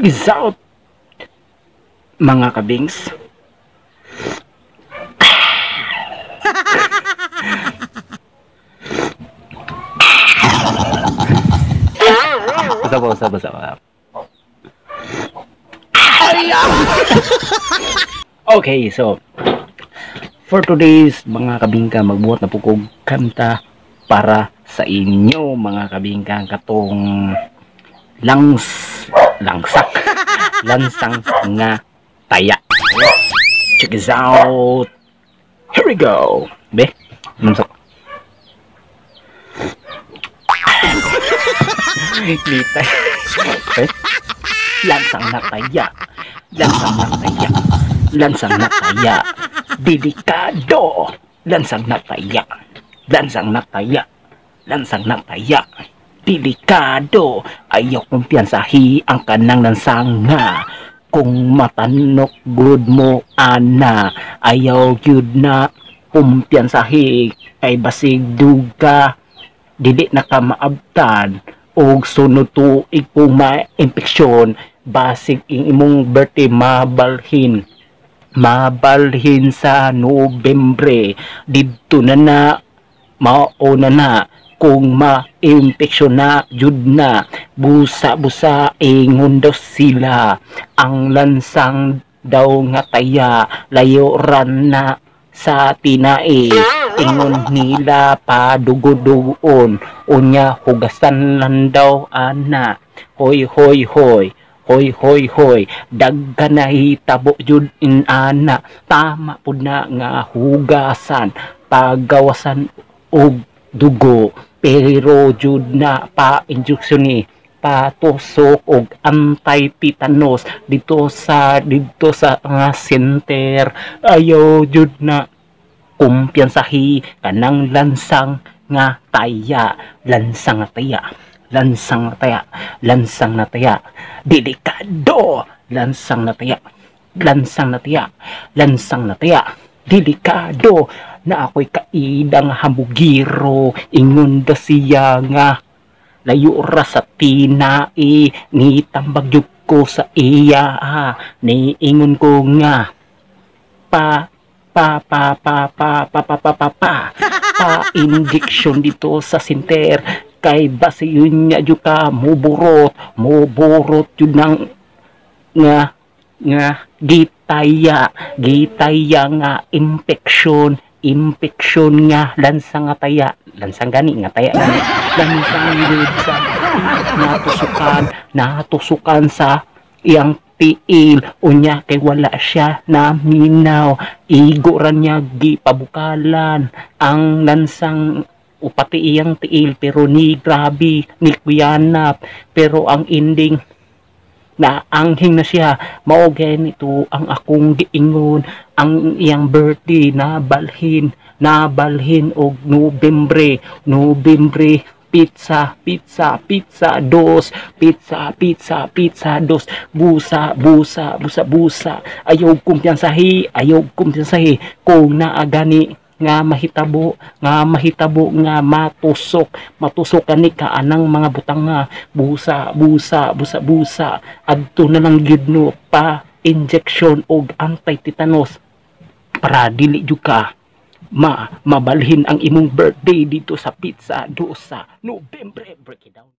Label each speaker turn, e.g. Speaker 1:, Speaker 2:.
Speaker 1: Check this out, mga kabings. Basta, basta, basta. Okay, so for today's, mga kabingka, magbuhat na po kog kanta para sa inyo, mga kabingka, katong langs langsak lansang nga taya. Check this out. Here we go. Be, namsak. Litay. Okay. Lansang na taya. Lansang na taya. Lansang na taya. Delikado. Lansang na taya. Lansang na taya. Lansang na taya. Delikado. Ayaw kumpiyansahi ang kanang lansang nga. Kung matanok good mo ana, ayaw gyud na kumpiyansahi kay basig duga dili na ka maabtan og sunod tuig kung ma-impeksyon, basig ing imong birthday mabalhin mabalhin sa Nobyembre didto na na mao na na kung ma-impeksyon na jud na. Busa-busa ingon daw sila ang lansang daw nga taya layo ran na sa tinai, ingon nila padugo-dugon, unya hugasan lang daw ana. Hoy hoy hoy hoy hoy hoy, daghan na hitabo jud in ana. Tama pud na nga hugasan pagawasan og dugo, pero jud na pa injection ni patusok og anti-tetanus dito sa nga center. Ayaw jud na kumpiyansahi kanang lansang nga taya. Lansang nga taya, lansang nga taya, lansang na taya, delikado. Lansang na taya, lansang na taya, lansang na taya, delikado. Na ako'y kaidang hambugiro, ingon da siya nga layo ra sa tinai, ni tambag jud ko sa iya, ni ingon ko nga pa pa pa pa pa pa pa pa pa pa pa injection dito sa center kay basi yun niya jud ka muburot muburot jud nang nga nga gitaya gitaya nga infection infection nga lansang nga taya, lansang gani nga taya gani, lansang gud sa natusukan natusukan sa iyang tiil. Unya kay wala siya naminaw, igo ra niya gipabukalan ang lansang upati iyang tiil, pero ni grabe ni kuyanap, pero ang ending na anghing na siya. Mao ganito ang akong giingon, ang iyang birthday na balhin nabalhin og Nobyembre Nobyembre, pizza pizza pizza dos, pizza pizza pizza dos, busa busa busa busa. Ayaw kumpiyansahi, ayaw kumpiyansahi kung naa gani nga mahitabo nga matusok matusok kani ka anang mga butang nga busa busa busa busa. Adto na lang gyud no pa injection og anti-tetanus para dili jud ka mabalhin ang imong birthday dito sa pizza dos sa Nobyembre. Break it down.